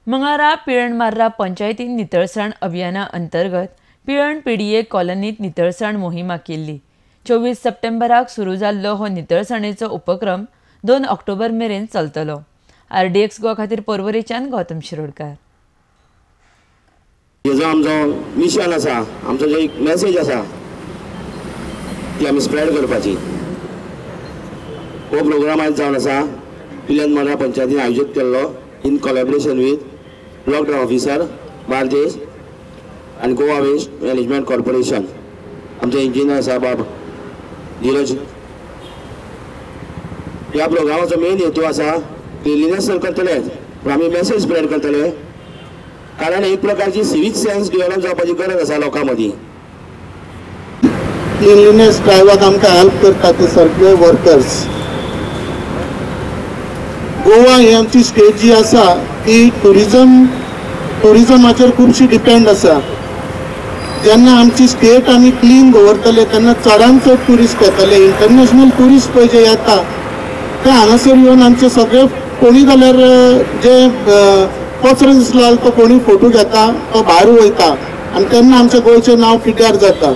मंगळारा पिळर्ण मार्रा पंचायतीन नितळसाण अभियाना अंतर्गत पिळर्ण पीडीए कॉलनीत नितळसाण मोहिमा केल्ली. 24 सप्टेंबराक सुरू जाल्लो हो नितळसाणेचो उपक्रम 2 ऑक्टोबर मेरेन चलतलो. आरडीएक्स गोवा खातीर पर्वरेच्यान गौतम शिरोडकर. जो आमचो मिशन आसा, आमचो जो एक मेसेज आसा ती आमी स्प्रेड करपाची. हो प्रोग्राम आयज जावन आसा पिळर्ण मार्रा पंचायतीन आयोजीत केल्लो in collaboration with block officer Bardez आनी गोवा वेस्ट मॅनेजमेंट कॉर्पोरेशन. आमचे इंजिनियर आसा बाब धीरज. ह्या प्रोग्रामाचो मेन हेतू आसा क्लिनलीनेस तर करतलेच, पूण आमी मेसेज स्प्रेड करतले, कारण एक प्रकारची सिवीक सेन्स डेव्हलप जावपाची गरज आसा लोकां मदीं. क्लिनलीनेस ड्रायव्हाक आमकां हेल्प करता ते सगळे वर्कर्स. गोवा ही आमची स्टेट जी आसा ती टुरिजमाचेर खुबशी डिपेंड आसा. जेन्ना आमची स्टेट आमी क्लीन दवरतले तेन्ना चडान चड ट्युरिस्ट येतले. इंटरनॅशनल ट्युरिस्ट पळय जे येता ते हांगासर येवन आमचे सगळे कोणी जाल्यार जे कचरो दिसलो तो कोणी फोटो घेता, तो भायर वयता आनी तेन्ना आमच्या गोंयचें नांव पिड्ड्यार जाता.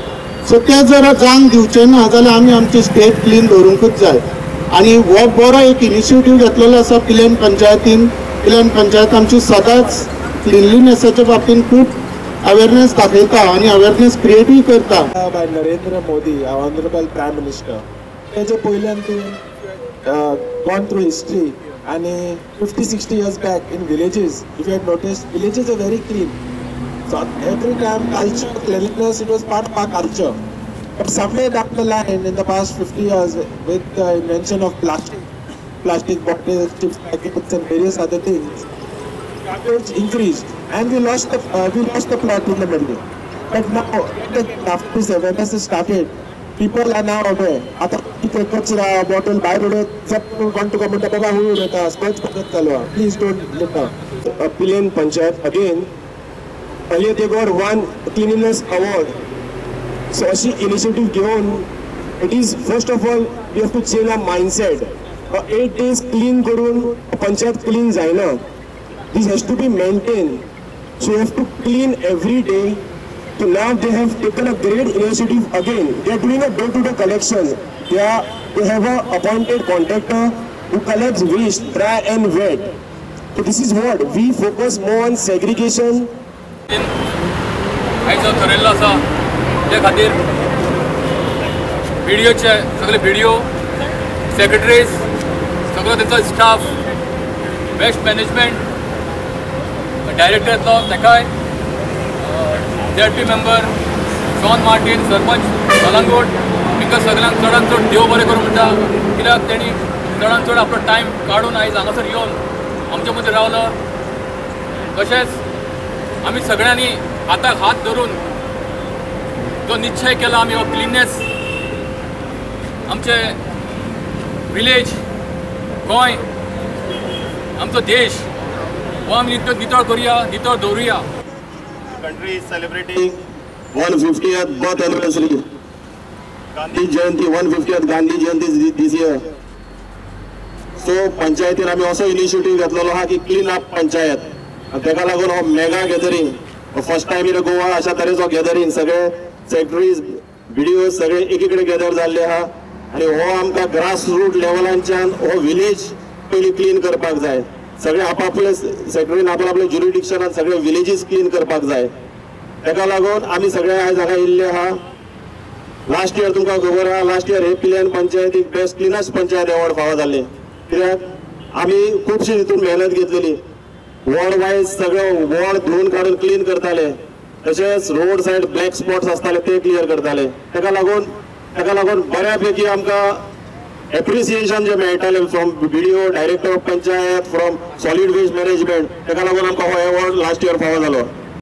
सो ते जर जाण दिवचें ना जाल्यार आमी आमची स्टेट क्लीन दवरूंकूच जाय. आनी हो बरो एक इनिशिएटीव घेतलेलो आसा पिळर्ण पंचायतीन. पिळर्ण पंचायत आमची सदांच क्लिनलीनेसाच्या बाबतींत खूब अवेरनेस दाखयता आनी अवेरनेस क्रिएटूय करता. By Narendra Modi, our honourable prime minister. तेजे पयल्यान तूं गॉन थ्रू हिस्ट्री आनी 50-60 years back in villages, if you have noticed, villages are very clean. So every time culture, cleanliness, it was part of our culture. But somewhere down the line in the past 50 years, with the invention of plastic bottles, chips packets and various other things, garbage increased and we lost the plot in the middle. But now, after this awareness is started, people are now aware. आता कचरा bottle बाहेर उडत सब कोण तुका म्हणटा बाबा हुंय उडयता, स्वच्छ पद्दत चालू आहा, please don't litter. Pilerne panchayat again earlier they got one cleanliness award. So अशी इनिशिएटीव घेवन it is first of all we have to change our mindset. 8 days clean करून पंचायत क्लीन जायना. This has to be maintain. So you have to clean every day. So now they have taken a great initiative again. They are doing a door-to-door collection. They have a appointed contractor who collects waste, dry and wet. So this is what we focus more on segregation. आयज जो थरयल्लो आसा ते खातीर बीडीओचे सगळे BDO, secretaries, सगळो तेंचो staff, waste management director येतलो ताकाय, ZP member John Martin, sarpanch Calangute, हांकां सगळ्यांक चडान चड देव बरें करूं म्हणटा, कित्याक तेणी चडान चड आपलो टायम काडून आयज हांगासर येवन आमचे मदीं रावलो. तशेंच आमी सगळ्यांनी हाताक हात धरून जो निश्चय केला आमी हो क्लिननेस आमचे विलेज, गोंय, आमचो देश हो आमी नितळ करुया, नितळ दवरुया. Country is celebrating 150th birth anniversary. Gandhi Jayanti, 150th Gandhi Jayanti this year. So पंचायतीन आमी असो इनिशिएटीव घेतलेलो आहा की क्लीन अप पंचायत. ताका लागून हो mega gathering first time in Goa अशा तरेचो गॅदरींग, सगळे सेक्रेटरीज, बीडीओ सगळे एकीकडे गॅदर जाल्ले आहा आनी हो आमकां ग्रास रूट लेवलांच्यान हो विलेज पयलीं क्लीन करपाक जाय. सगळे आपापले सेक्रेटरीन आपले ज्युरिडिक्शनान सगळे विलेजीस क्लीन करपाक जाय. ताका लागून आमी सगळे आयज हांगा येयल्ले आहा. लास्ट इयर तुमकां खबर आहा, लास्ट इयर हे पिळर्ण पंचायतीक बेस्ट क्लिनस्ट पंचायत अवॉर्ड फावो जाल्ले, कित्याक आमी खुबशी तितून मेहनत घेतलेली. वॉर्ड वायज सगळे वॉर्ड धुवन काडून क्लीन करताले, तशेंच रोड सायड ब्लॅक स्पॉट्स आसताले ते क्लियर करताले. ताका लागून बऱ्या पैकी आमकां एप्रिसिएशन जे मेळटालें from BDO, director of panchayat, from solid waste management, ताका लागून आमकां हो अवॉर्ड लास्ट इयर फावो जालो.